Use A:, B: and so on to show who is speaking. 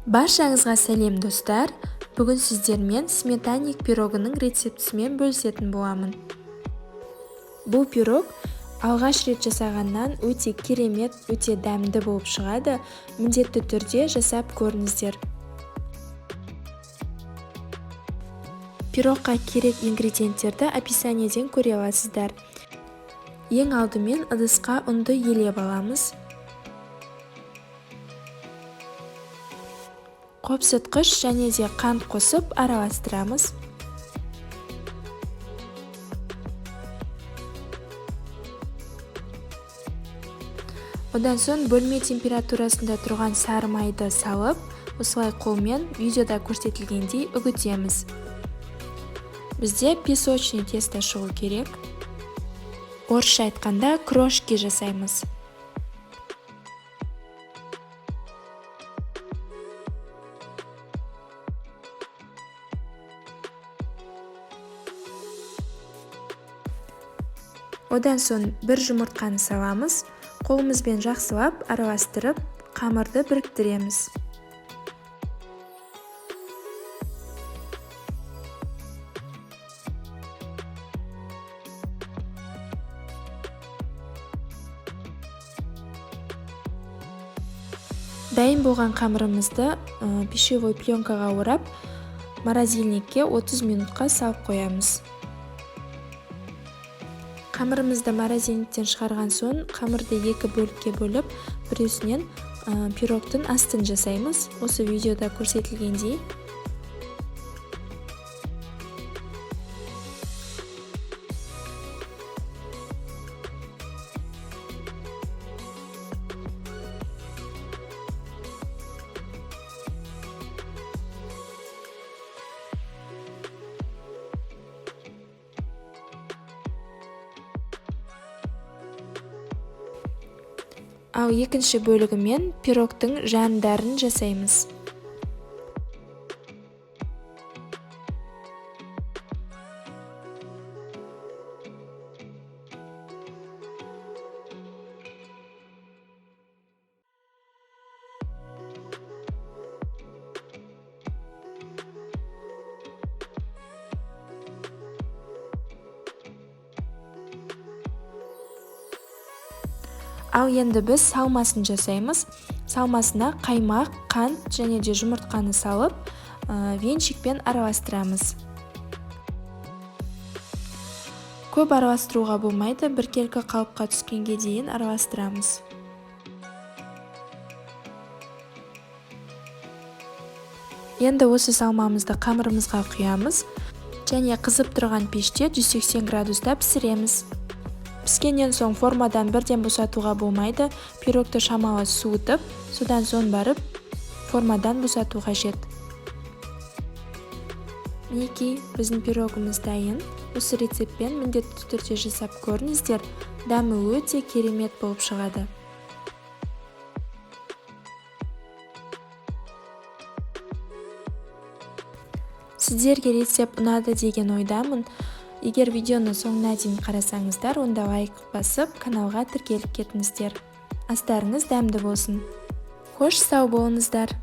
A: Баршаңызға сәлем, достар! Бүгін сіздермен сметанник пирогының рецептісімен бөлісетін боламын. Бұл пирог алғаш рет жасағаннан өте керемет, өте дәмді болып шығады. Міндетті түрде жасап көріңіздер. Пирогқа керек ингредиенттерді описаниеден көре аласыздар. Ең алдымен ыдысқа ұнды елеп аламыз. Қопсытқыш және де қант қосып араластырамыз. Одан соң бөлме температурасында тұрған сары майды салып, осылай қолмен видеода көрсетілгендей үгітеміз. Бізде песочный тесто шығу керек. Орысша айтқанда крошки жасаймыз. Одан соң бір жұмыртқаны саламыз, қолымызбен жақсылап араластырып, қамырды біріктіреміз. Дайын болған қамырымызды пищевой пленкаға орап, морозильникке 30 минутқа салып қоямыз. Қамырымызды морозильниктен шығарған соң, қамырды екі бөлікке бөліп, біреусінен пирогтың астын жасаймыз. Осы видеода көрсетілгендей. Ал екінші бөлігімен пирогтың жандарын жасаймыз. Ал енді біз салмасын жасаймыз. Салмасына қаймақ, қант және де жұмыртқаны салып, венчикпен араластырамыз. Көп араластыруға болмайды, біркелкі қалыпқа түскенге дейін араластырамыз. Енді осы салмамызды қамырымызға құямыз және қызып тұрған пеште 180 градуста пісіреміз. Піскеннен соң формадан бірден босатуға болмайды, пирогты шамалы суытып, содан соң барып формадан босату қажет. Мінекей, біздің пирогымыз дайын. Осы рецептпен міндетті түрде жасап көріңіздер, дәмі өте керемет болып шығады. Сіздерге рецепт ұнады деген ойдамын. Егер видеоны соңына дейін қарасаңыздар, онда лайк басып, каналға тіркеліп кетіңіздер. Астарыңыз дәмді болсын. Қош, сау болыңыздар.